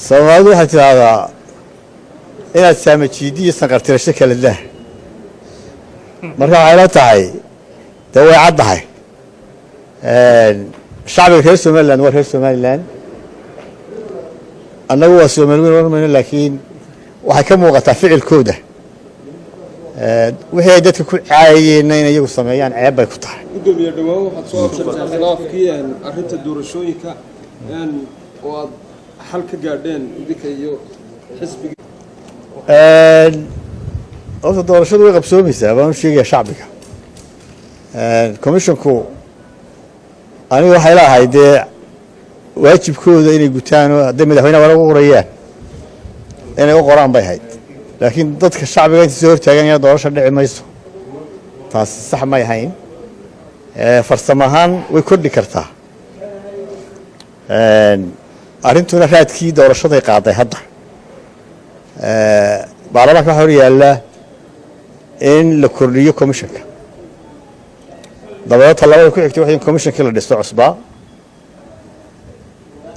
Soomaalidu waxay tidhaahdaa inaad saamajiidi iyo sanqartirasho kala dah. Marka waxay la tahay dee way caddahay, shacbiga reer Somaliland waa reer Somaliland. Annagu waa Soomaali weyn oran mayno, laakiin waxay ka muuqataa ficilkooda. Wixii ay dadka ku caayayeenna in iyagu sameeyaan ceeb bay ku tahay. Gudoomiye, dhawaan waxaad soo afjartay khilaafkii arrinta doorashooyinka oo aad xal ka gaadheen idinka iyo xisbiga. Horta doorashadu way qabsoomaysaa baan u sheegaya shacbiga. Commissionku aniga waxay leeahay dee waajibkooda inay gutaan oo hadday madaxweynaha wara u qorayaan inay u qoraan bay ahayd, laakiin dadka shacbiga inta soo hortaagan ina doorasha dhici mayso, taasi sax may ahayn. Farsamo ahaan way kordhi kartaa arrintuna. Raadkii doorashaday qaaday hadda baarlamaanka waxaa hor yaalla in la kordhiyo commissionka. Dabadeed tallaabada ku xigtay waxay in commissionkii la dhisto cusbaa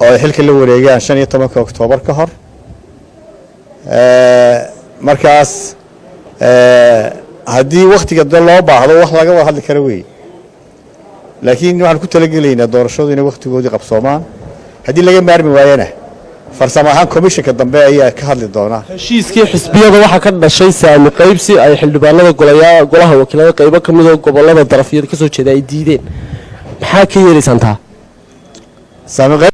oo ay xilka la wareegaan 15-ka Oktoobar ka hor. Markaas haddii waktiga de loo baahdo wax laga wada hadli karo wey, laakiin waxaan ku talagelaynaa doorashadu inay waktigoodii qabsoomaan. Haddii laga maarmi waayana, farsamo ahaan commissionka dambe ayaa ka hadli doona. Heshiiskii xisbiyada waxaa ka dhashay saami qaybsi ay xildhibaanada golaya golaha wakiilada qaybo ka mid oo gobolada darafyada kasoo jeeda ay diideen. Maxaa ka yeelaysaan taa? Saami.